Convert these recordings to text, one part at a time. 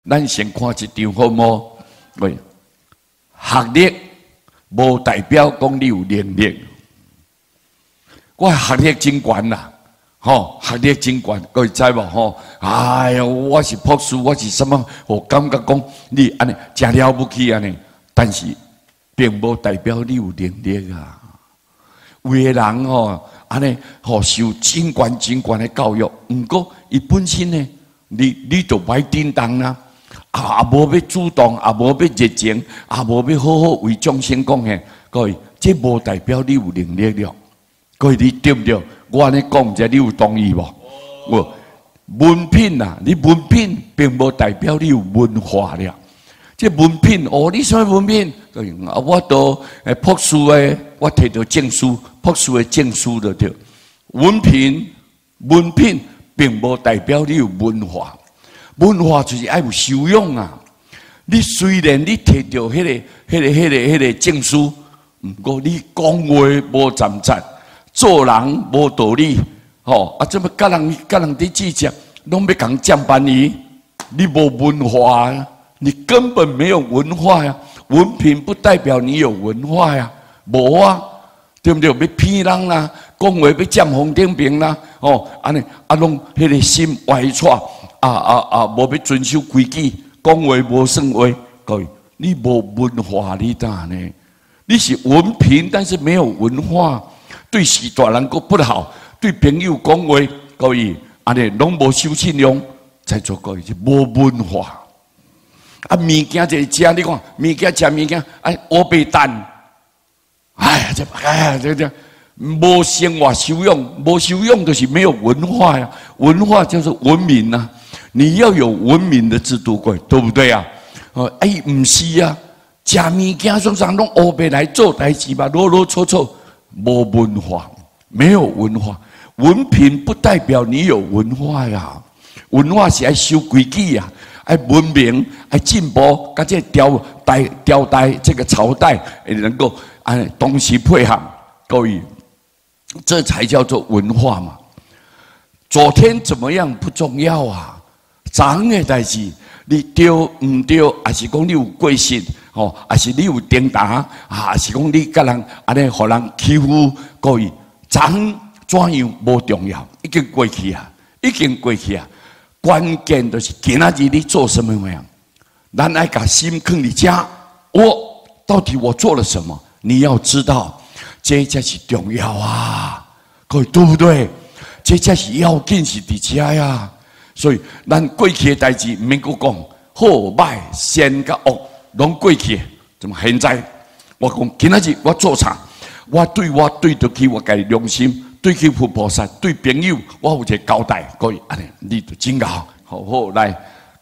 咱先看一張好無？喂，學歷無代表講你有能力。我學歷真懸啦，吼，學歷真懸，各位知無？吼，哎喲，我是博士，我是啥物？我感覺講你按呢誠了不起按呢，但是並無代表你有能力啊。有的人吼，按呢吼受真懸真懸的教育，毋過伊本身呢，你就歹叮當啦。啊，無欲主動，也無欲熱情，也無欲好好為眾生貢獻。各位，這無代表你有能力了。各位，你對毋對？我按呢講，毋知你有同意無？無文憑啊，你文憑並無代表你有文化了。這文憑哦，你啥物文憑？啊，我都博士的，我提著證書，博士的證書就對。文憑並無代表你有文化。文化就是愛有修養啊！你雖然你提著彼個證書，毋過你講話無站直，做人無道理，吼啊！怎麼佮人佇計較，攏欲共佔便宜？你無文化啊！你根本沒有文化呀！文憑不代表你有文化呀，無啊，對毋對？欲騙人啦，講話欲佔紅頂爿啦，吼，按呢啊，攏彼個心歪蹉。啊啊啊！無欲遵守規矩，講話無算話，各位，你無文化，你呾呢？你是文憑，但是沒有文化，對序大人閣不好，對朋友講話，各位，按呢攏無守信用，在座各位是無文化。啊，物件就食，你看物件食物件，哎，烏白蛋，哎呀，這哎呀，這無生活修養，無修養就是沒有文化呀。文化就是文明啊。你要有文明的制度，對不對啊？哦，哎，毋是啊，食物件總啥攏烏白來做代誌嘛，囉囉嗦嗦，無文化，沒有文化，文憑不代表你有文化呀。文化是愛守規矩啊，愛文明，愛進步，佮這朝代朝代這個朝代能夠按同時配合，各位，這才叫做文化嘛。昨天怎麼樣不重要啊。昨昏的代誌，你對毋對？抑是講你有過失，吼？抑是你有顛達？啊？抑是講你共人按呢，予人欺負？各位，昨昏怎樣無重要，已經過去啊，已經過去啊。關鍵就是今仔日你做啥物樣？咱愛共心囥佇遮，我到底我做了什麼？你要知道，這才是重要啊！各位對不對？這才是要緊，是佇遮呀。所以，咱過去的代誌毋免閣講，好歹善佮惡攏過去。怎麼現在？我講今仔日我做啥？我對我對得起我家己良心，對起佛菩薩，對朋友，我有一個交代。各位，按呢你就真𠢕好好來，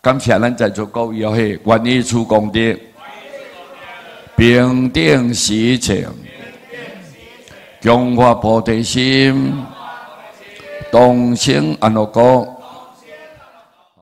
感謝咱在座各位哦，彼願以此功德，平等喜一切，強發菩提心，同生安樂國。